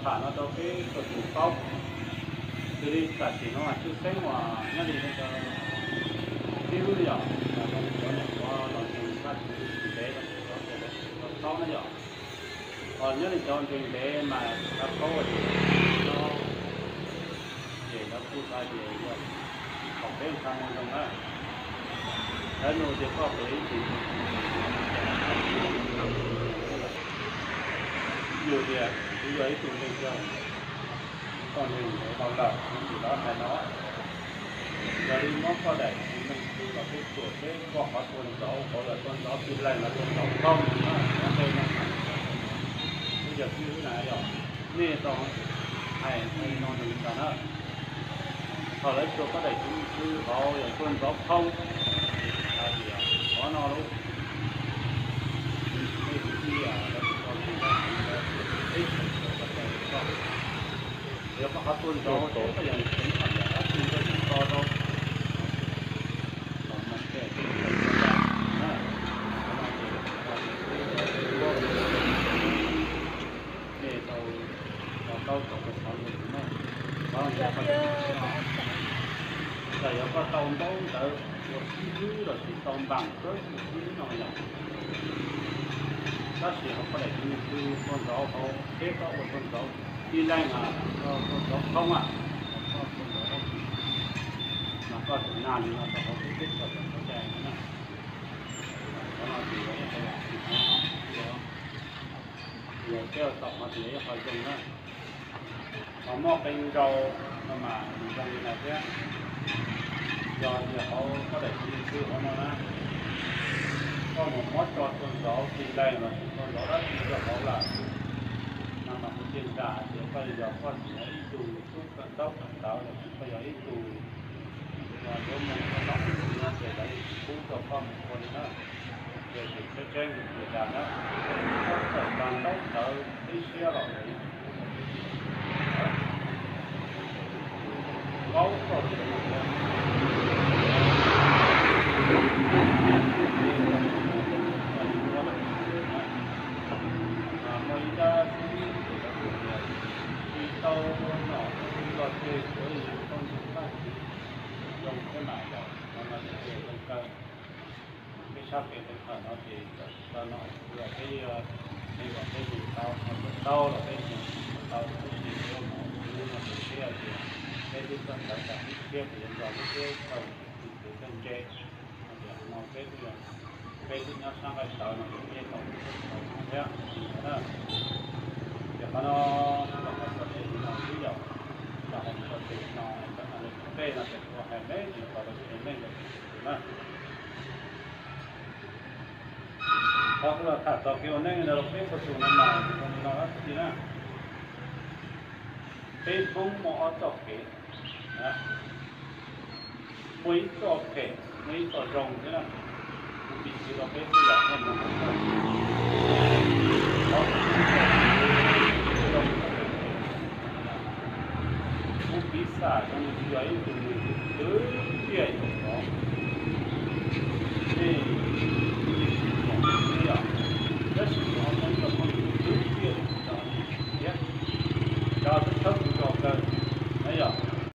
Tham no rau peb txhua tus paub, xws li tam sim no tshwj xeeb uas nyob li nej cov xib hwb yom, los rau cov niam cov los ntseeg Vajtswv tus ntev, los ntseeg cov ntev los ntseeg cov tau paub na yom. Ho nyob li cov ntseeg ntev mas lawv paub tias no ces lawv kuj xav tias yog thaum peb nqa moo zoo na, lawv nug tias koj puas yog ib tug ntseeg, yus tias kuv yog ib tug ntseeg, koj ntseeg ntev dhau lawm, kuv tsis tau hais no. Yog li muab koj daim ntseeg xwb los peb tsuam seb koj qhov tuaj ntxauv, qhov yog tuaj ntxauv tib leeg los tuaj ntxauv thoob, no qhov ntej no, peb cov xib hwb na yog nej tau hais no rau lawv tag na. Thaum lawv tsuas koj daim ntseeg xwb hauv yog tuaj ntxauv thoob, hais tias qhov no lub, nej tus txiv lawv tsis tau ntseeg, lawv tsuas teb chaws tsuas koj daim ntseeg, yog koj qhov tuaj ntxauv ces koj yog ntseeg ib qho yam dab tsi koj tsis tau rau los mus ces nej tau los tau txog rau qhov ntawd no, qhov ntawd qhov ntawd no, txawm yog koj tau ntaub ntawv ua xib hwb los tsis tau npaam kawb ua xib hwb no yom. Tab sis hauv koj daim ntseeg xwb tuaj ntxauv hauv peb koj ua tuaj ntxauv tib leeg, tuaj ntxauv thoob, koj tuaj ntxauv dab tsi mas koj tseem nag li no rau hauv peb teb chaws txawm txhua cai no na. Qhov no ces yog ib qho, yog peb ua tau qhov ces yog ib qho zoo na. Ho muaj qee zaus no mas nws zoo li no thiab, yog tias hauv koj daim ntseeg xwb hauv no na, koj mus muab tso tuaj ntxauv tib leeg los sis tuaj ntxauv dab tsi rau hauv lawm, no mas kuv ntseeg tias koj yog koj tsis yog ib tug tub kawm ntaub kawm ntawv los sis koj yog ib tug yuav mus ua noj ua haus no ces lawv tsis pub rau koj mus ua li na. Ces tseem tseeb tseeb tias dag na, koj txawm kawm ntaub ntawv ib siab los paub koj tus muaj ib dab xib hwb ces lawv tias tsis tau ua nom ua tswv los ces tsuav yus tau ntseeg Vajtswv zoo thiab mas yog qhov no ces zoo kawg. Peb sab peb teev kawm no ces txawm tsis tau nom tswv los peb, peb kom peb mus tau, tau los peb mus tau, tab sis peb ua nom ua tswv no ces peb hais tias peb twb kawm ntawv tau ib siab ces yuav nrog lub teb chaws tus txiv txawj ntse. Hais tias no peb twb, peb twb nyob sab nqaij tawv no ces peb tau tau no thiab na. Ces qhov no los hais txog tej no xwb yom, los hais txog tej no, tej no ces kuv hais me ntsis txog rau tej neeg na. Qhov kuv los tham txog kev ua neej ntawd rau peb txhua tus no mas zoo li no dab tsi na. Peb Hmoob muaj ob txoj kev, muaj ib txoj phem, muaj ib txoj zoo thiab na. Kuv piv txwv rau peb txhua yam no mus, kuv piv xam zoo li kuv yog ib tug neeg twb twb tiaj yam tod,